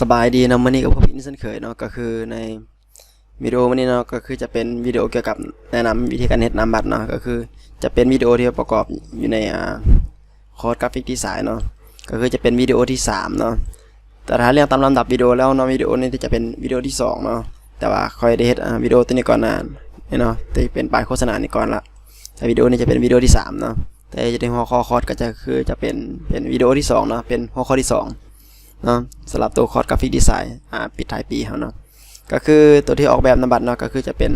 ສະບາຍດີເນາະ, ມື້ນີ້ກໍພົບກັນອີກເຊັ່ນເຄີຍເນາະ, ກໍຄືໃນວິດີໂອມື້ນີ້ເນາະ ກໍຄືຈະເປັນວິດີໂອກ່ຽວກັບແນະນຳວິທີການເຮັດນາມບັດເນາະ, ກໍຄືຈະເປັນວິດີໂອທີ່ປະກອບຢູ່ໃນ ອາ ຄອສກຣາຟິກດີໄຊເນາະ, ກໍຄືຈະເປັນວິດີໂອທີສາມເນາະ. ແຕ່ຖ້າລຽງຕາມລຳດັບວິດີໂອແລ້ວເນາະ ວິດີໂອນີ້ຈະເປັນວິດີໂອທີສອງເນາະ, ແຕ່ວ່າຂ້ອຍໄດ້ເຮັດ ອາ ວິດີໂອຕົວນີ້ກ່ອນໜ້ານີ້ເນາະ, ທີ່ເປັນປ້າຍໂຄສະນານີ້ກ່ອນລະ, ແຕ່ວິດີໂອນີ້ຈະເປັນວິດີໂອທີສາມເນາະ. ແຕ່ຈະໄດ້ຫົວຂໍ້ຄອສກໍຈະ ຄືຈະເປັນ ເປັນວິດີໂອທີສອງເນາະ, ເປັນຫົວຂໍ້ທີສອງເນາະ ສຳລັບໂຕຄອສກຣາຟິກດີໄຊ ອາ ປິດທ້າຍປີເຮົາເນາະ. ກໍຄືໂຕທີ່ອອກແບບນາມບັດເນາະ ກໍຄືຈະເປັນ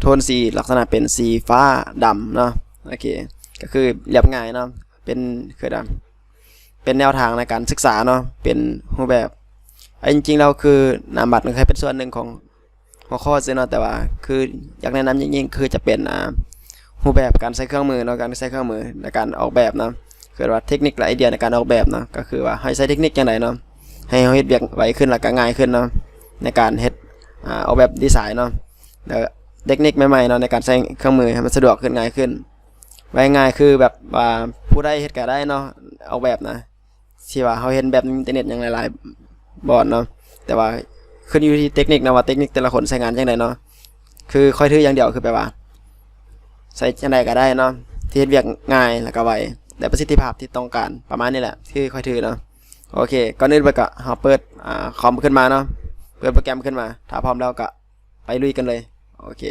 ໂທນສີລັກສະນະເປັນສີຟ້າດຳເນາະ. ໂອເຄ ກໍຄືລຽບງ່າຍເນາະ, ເປັນ ຄືດຳ ເປັນແນວທາງໃນການສຶກສາເນາະ, ເປັນຮູບແບບ ເອົາຈິງໆແລ້ວຄືນາມບັດມັນເຄີຍເປັນສ່ວນໜຶ່ງຂອງ ຫົວຂໍ້ຊື່ເນາະ, ແຕ່ວ່າຄືຢາກແນະນຳຍິ່ງໆ ຄືຈະເປັນ ອາ ຮູບແບບການໃຊ້ເຄື່ອງມືເນາະ, ການໃຊ້ເຄື່ອງມືໃນການອອກແບບເນາະ, ຄືວ່າເທັກນິກ ແລະ ໄອເດຍໃນການອອກແບບເນາະ, ກໍຄືວ່າເຮົາໃຊ້ເທັກນິກຈັ່ງໃດເນາະ ໃຫ້ເຮົາເຮັດວຽກໄວຂຶ້ນ ແລ້ວກໍງ່າຍຂຶ້ນເນາະ ໃນການເຮັດ ອາ ອອກແບບດີໄຊເນາະ, ແລ້ວເທັກນິກໃໝ່ໆເນາະ ໃນການໃຊ້ເຄື່ອງມືໃຫ້ມັນສະດວກຂຶ້ນ ງ່າຍຂຶ້ນ. ເວົ້າງ່າຍໆ ຄືແບບວ່າຜູ້ໃດເຮັດກໍໄດ້ເນາະ ອອກແບບນະ. ທີ່ວ່າເຮົາເຫັນແບບໃນອິນເຕີເນັດຫຍັງຫຼາຍໆບ່ອນເນາະ, ແຕ່ວ່າຂຶ້ນຢູ່ທີ່ເຕັກນິກນະ ວ່າເຕັກນິກແຕ່ລະຄົນໃຊ້ງານຈັ່ງໃດເນາະ. ຄືຂ້ອຍຖືຢ່າງດຽວ ຄືແບບວ່າໃຊ້ຈັ່ງໃດກໍໄດ້ເນາະ ທີ່ເຮັດວຽກງ່າຍ ແລ້ວກໍໄວ ໄດ້ປະສິດທິພາບທີ່ຕ້ອງການ ປະມານນີ້ແຫຼະ ຄືຂ້ອຍຖືເນາະ. ໂອເຄ ກ່ອນອື່ນເບິ່ງກໍເຮົາເປີດ ອາ ຄອມຂຶ້ນມາເນາະ, ເປີດໂປຣແກຣມຂຶ້ນມາ. ຖ້າພ້ອມແລ້ວກໍ ໄປລຸຍກັນເລີຍ. ໂອເຄ.